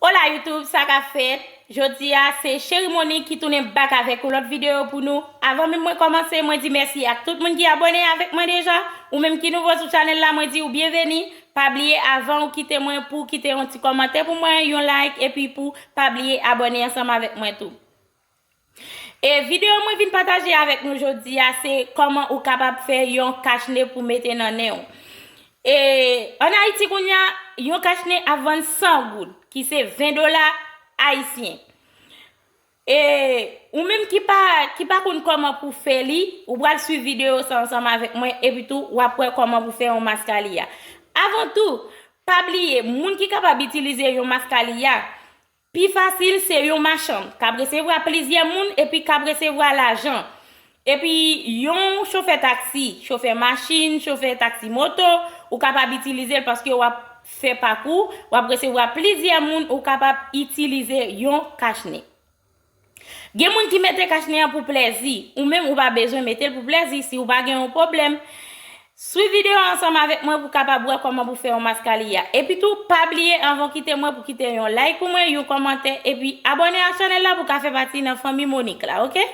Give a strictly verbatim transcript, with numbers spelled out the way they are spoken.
Hola YouTube, sa k ap fèt? Jodi a, se Cheri Monique ki tounen back avèk yon lòt videyo pou nou. Avan menm mwen kòmanse, mwen di mèsi ak tout moun ki abòne avèk mwen deja. Ou menm ki nouvo sou chanèl la, mwen di w byenveni. Pa bliye avan ou kite mwen pou w kite yon ti kòmantè pou mwen, yon like, epi pou pa bliye abòne ansanm avèk mwen tou. E videyo mwen vin pataje avèk nou jodi a, se kòman ou kapab fè yon kachne pou mete nan nen w. E ann Ayiti kounye a, yon kachne ap vann san goud, ki se ven dola ayisyen. E ou menm ki pa, ki pa konn kòman pou fè li, ou pral swiv videyo sa ansanm avèk mwen, epi tou w ap wè kòman pou fè yon maskaliya. Avan tou, pa bliye, moun ki kapab itilize yon maskaliya, pi fasil se yon machann k ap resevwa plizyè moun epi k ap resevwa lajan. Epi yon chofè taksi, chofè machin, chofè taksi moto, ou kapab itilize l paske w ap fè pakou, w ap resevwa plizyè moun, ou kapab itilize yon kachne. Gen moun ki mete kachne an pou plèzi, ou menm ou pa bezwen mete l pou plèzi si w pa gen yon pwoblèm. Swiv videyo a ansanm avèk mwen pou w kapab wè kòman pou fè yon maskaliya. Epi tou, pa bliye anvan w kite mwen pou kite yon like pou mwen, yon kòmantè, epi abòne ak chanèl la pou w ka fè pati nan fanmi Monique la, oke?